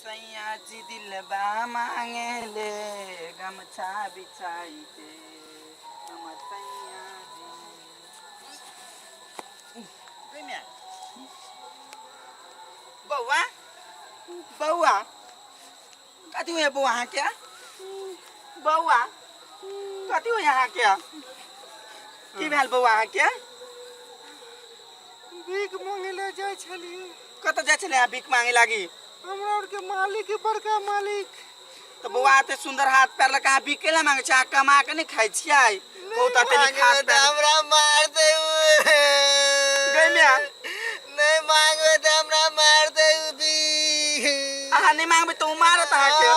सैया जी दिलबा मांगे ले गमछा बिछाई के हमर सैया जी। गई म्या। बौआ, बौआ, कथी होइए बौआ अहाँके? बौआ, कथी होइए अहाँके? की भेल बौआ अहाँके? भीख मांगे ले जाइ छलियै। कतऽ जाइ छलियै अहाँ भीख मांगे लागी? हमरा आरके मालिक है, बड़का मालिक। तऽ बौआ, एते सुन्दर हाथ पैर लऽ कऽ अहाँ भीख केना मांगे छियै? अहाँ कमा कऽ नहि खाइ छियै? बहुत एते नीक हाथ मांगबै तऽ पैर। हमरा मार दे। गै माय। नहि मांगबै तऽ हमरा मार दे भीख। अहाँ नहि मांगबै तऽ ओ मारत अहाँके?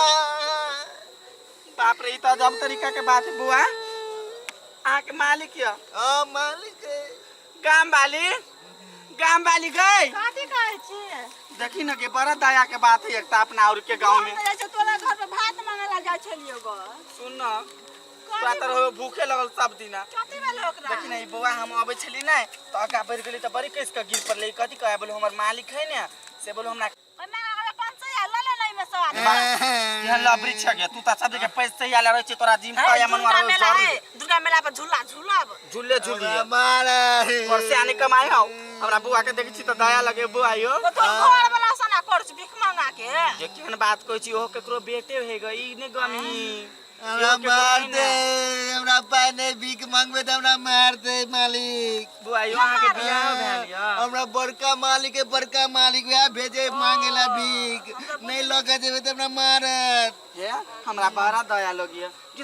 बाप रे, ई तऽ अजब तरीका के बात है। बौआ, अहाँके मालिक यऽ? हाँ, मालिक है। गाम वाली, गाम वाली गई। कथी कहै छियै? देखी न के बड़ा दया के बात है एकटा अपना और के गांव में। हम तऽ जाइ छै तोरा घर पर भात मांगे ला जाइ छलियो गो। सुन न, तोरा तर हो भूखे लगल सब दिना। कथी भेल ओकरा? देखी न, ई बौआ हम अबै छली ने तऽ आगा बढ़ि गेली तऽ बड़ी कस के गिर पड़लै। कथी कहे बोलू, हमर मालिक है ने, से बोलू हमरा। ओहिमे अगर 500 लऽ ले ने एहिमे सौ आदमी। केहन लबरी छै गे तू तऽ, सब जगह पैसे ही आला रहै छै तोरा जिम हे, पाया मनवा दुर्गा रहल मेला जरूर। है, दुर्गा मेला पर झूला झूलब। झूले झूली हमरा मार तोर से आने कमाई हौ। हमरा बौआ के देखै छी तऽ दया लगे बौआ यो। तो तोर घर वाला सना कर छी भीख मांगा के। जे केहन बात कहै छी, ओहो केकरो बेटे हे ग, ई नहि गमी। हमरा मार दे, हमरा पाइ नहि, भीख मांगबै तऽ हमरा मार दे मालिक। बौआ यो, अहाँके बियाह भेल यऽ? हमरा बड़का मालिक है, बड़का मालिक वएह भेजे मांगे ला भीख। नहि लऽ के जेबै तऽ हमरा मारत। हे, हमरा बड़ा दया लगिय जे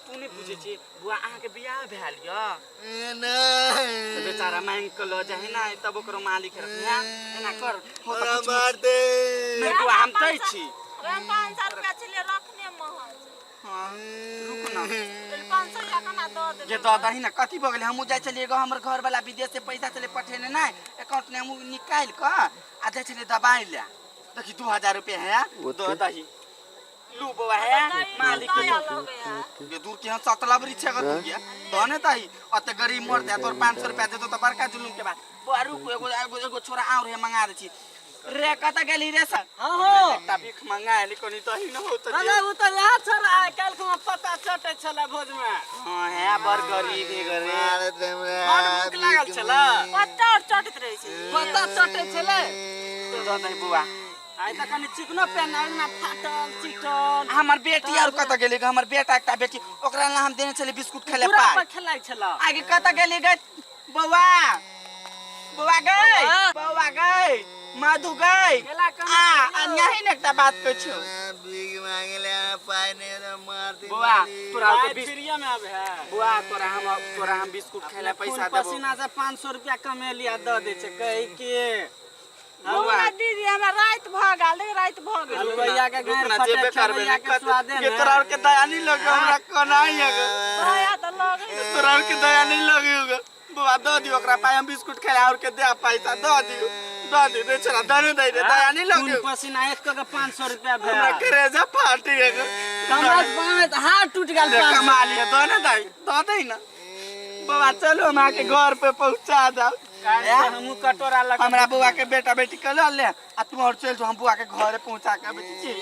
तू नहि बुझै छी। बौआ, अहाँके बियाह भेल यऽ? ए, नहि। तऽ बेचारा मांगि कऽ लऽ जाइ ने, तब ओकरो मालिक रखिया। एना कर हो तऽ हमरा कुछ मार दे। नहि बौआ, हम दै छी। 500 रुपया छलै रखने महज। हाँ, रुक न। 500 रुपया केना दऽ देबै? जे दऽ दही ने, कथी भऽ गेलै? हमहूँ जाइ छलियै एगो हमर घरवला विदेश से पैसा छलै पठेने नहि अकाउंट ने, हमहूँ निकालि कऽ आ जाइ छलियै दबाइ लए। देखी, 2000 रुपया है, दऽ दही। लू बौआ, है मालिक के दया लगैया। ये दूर के सतलबरी छै गो तू ये, दऽ ने दही। अते गरीब मरते तोर 500 रुपया देतो तऽ बड़का जुलुम के बात। बौआ रुक, एगो एगो एगो छोरा और है, मंगा दै छी। रे, कतऽ गेली रे सर? हाँ हो। एकटा भीख मंगा एली, कनी दही न हो तऽ अरे ओ तऽ इएह छोरा आइ काल्हि के पत्ता चटै छलै भोज में। हाँ, है बड़ गरीब है गे रे। मारत हमरा। बड़ भूख लागल छलै। पत्ता और चटैत रहै छै। पत्ता चटै छलै। दऽ दही बौआ। आइ तऽ कनि चिकनो पेन ना फाटल चिटल। हमर बेटी और कतऽ गेली गे? हमर बेटा, एकटा बेटी, ओकरा ला हम देने छली बिस्कुट खाइ ले पूरा पाइ। पर खेलाइ छलै। आगे कतऽ गेली गे बौआ? बौआ गई, बौआ गई, मधु गई। गेला कहाँ? आ आ यही ने एकटा बात कहै छियौ। भीख मांगे ले पाइ नहि हमरा मार दे बौआ मालिक। तोरा पाइ के बिस फ्रीए में आबै है। बौआ, तोरा हम बिस्कुट खाइ ले खून पैसा देबो। पसीना से 500 रुपया कमेलिया दऽ दै छै कहि के। बौआ दीदी, हमरा राति भऽ गेल, देख राति भऽ गेल। हलुवैया के रुक गाँड़ ना, फटे जेबे करबे खेवैया ने के स्वादे ये ने। तोरा और के दया नहीं लगे हमरा कोना ही है। दया तऽ लगै। तोरा और के दया नहीं लगे होगा। बौआ, दऽ दियौ ओकरा पाइ, हम बिस्कुट खाइ और के दे पैसा, दऽ दियौ, दऽ दियौ रे छोरा, दऽ दे रे, दया नहीं खून लगे। पसीना एक कऽ के 500 रुपया हमरा भेल। करेजा फाटी है। कमाइत कमाइत हाथ टूटि गेल। ले, 500। कमा लिअ, दऽ ने दही, दऽ दही ने बौआ। चलू, हम अहाँके घर पे पहुँचा जाउ। काल्हि से हमहूँ कटोरा लऽ कऽ हमरा बौआ के बेटा बेटी के लऽ ले आ तू और चल जो, हम बौआ के घरे पहुँचा के आबै छी।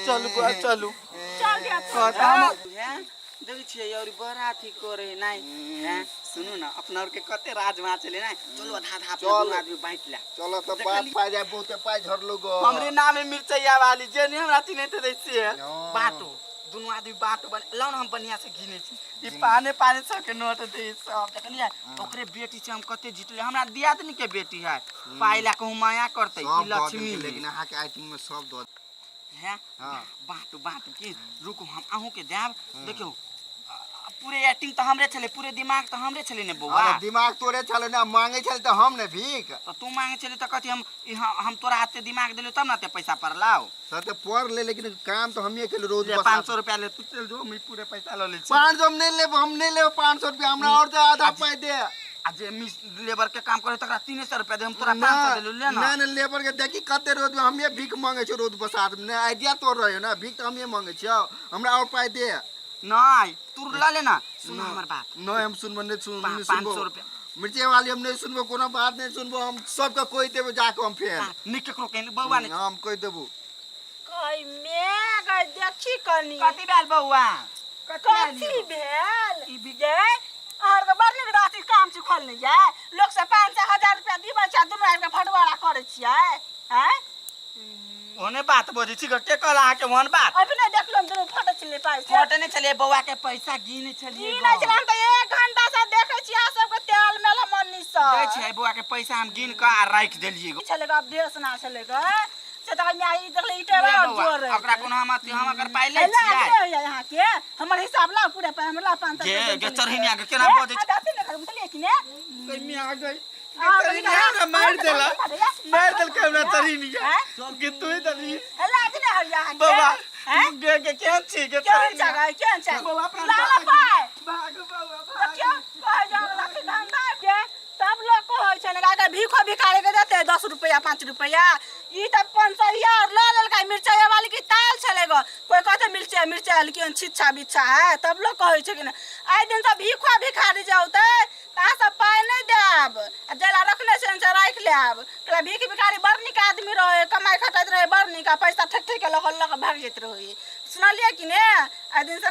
चलू बौआ, चलू। चल गया, चल। कहता हम हैं, देखै छियै और बड़ा अथी करे नहीं हैं। सुनू ना, अपना और के कते राज वहाँ चले नहीं, चलू आधा आधा अपना चल। दुनू आदमी बांटि ले। चलो तऽ बाप पाइ जाय, बहुते पाइ झरलो गो। हमरे नाम है मिर्चैया वाली, जे नहीं हमरा चिन्हैत दै छियै। हँ। बाटो, दुनू आदमी बाटो बन लाउ ने, हम बढ़िया से गिने छी। ई पाने पाने सबके नोट दे सब देखलियै। ओकरे बेटी छै, हम कते जीतले, हमरा दियादनी के बेटी है, पाइ ला कहूँ माया करतै। सब ई दऽ लक्ष्मी देलकै, है। लेकिन अहाँके आइटिंग में सब दऽ हैं। हाँ। बाँटू बाँटू की, रुकू, हम अहूँके देब। देखियौ, पूरे एक्टिंग तऽ हमरे छलै, पूरे दिमाग तऽ हमरे छलै ने बौआ। अरे दिमाग तोरे छलै ने, मांगे छलै तऽ हम ने भीख। तऽ तू मांगे छली तऽ कथी हम ई हम तोरा हाथे दिमाग देलियौ तब ने एते पैसा पड़लौ। सर तऽ पढ़ ले, लेकिन काम तऽ हमिये केलु रोज। ले। बस 500 रुपया ले, तू चल जो, हम ई पूरे पैसा लऽ लै छी। 500 हम नहि लेब, हम नहि लेब 500 रुपया, हमरा और दे, आधा पाइ दे। आ जे मिस लेबर के काम करे तकरा 300 रुपया दे, हम तोरा 500 देलु, ले ना। नहि नहि, लेबर के देखी कते रोज में हमिये भीख मांगे छियो रोज बसात में। नहि आइडिया तोर रहियो ना, भीख तऽ हमिये मांगे छियो, हमरा और पाइ दे। नहीं, तू लऽ ले ना, सुन हमर बात। नहि, हम सुनबो नहि, सुन नहि 500 सुनबो। रुपया। मिर्ची वाली, हम नहि सुनबो, कोनो बात नहि सुनबो, हम सबके कहि देबो जाके हम फेर। नहि केकरो कहनी बौआ, नहि। हम कहि देबो। गई मैं गई देखी कनी कथी भेल बौआ? कथी भेल? कथी भेल ई भी- गे अहाँ के बड़ नीक राति काम सिखल नहि जाय लोक से 500 1000 रुपया दिबै छै आ दुनू आबि के फटवारा करै छियै आँय ओहने बात बजै छी गे, के कहल अहाँके ओहन बात? अभी नहि देखलहुँ हम दुनू फटै छलै पाइ से फटने छलियै बौआ के पैसा गिने छलियै। ई नहि छलै हम तऽ एक घंटा से देखै छियै अहाँ सबके तेल मेल मन्नी सब दै छै बौआ के पैसा हम गिन कऽ आ राखि देलियै गो। छलै गो अभ्यास ना छलै गो से तऽ माय ई देखले ईटे ले और बौआ, जोर रहे ओकरा कोनो हम अथी हम अगर पाइ लै ला छियै के होइया यहाँ के हमर हिसाब ला पूरा पाइ हमरा 500 गे गे चढ़िनिया के केना बजै छै? छै ने घर बुझलियै कि ने मिया गई आ, चढ़िनिया हमरा मारि देलक मारि देलकै हमरा चढ़िनिया गे तू ही देलही लाज नहि होइया अहाँके बौआ हैं? गे गे केहन छी गे केहन चढ़िनिया? छै केहन छै बौआ अपना ला ला पाइ भागू बौआ भागू। देखियौ कहै जाउ राखी धंधा के सब लोग कहै छै ने अगर भीखो भिखारी के देते 10 रुपया 5 रुपया। ई तऽ 500 यार लऽ लेलकै। मिरचाई वाली की ताल छलै गो। कोई कहते मिरचाई मिरचाई लेकिन छिच्छा बिच्छा है। तब लोग कहै छै कि ने आइ दिन सब भीखो भिखारी जाउते तऽ अहाँ सब पाइ नहि देब आ जला रखने छै से राखि लेब। तोरा भीख भिखारी बड़ नीक आदमी रहै, कमाइ खटैत रहै बड़ नीक आ पैसा ठकि ठकि के लऽ कऽ भागि जाइत रहै। सुनलियै कि ने आइ दिन से।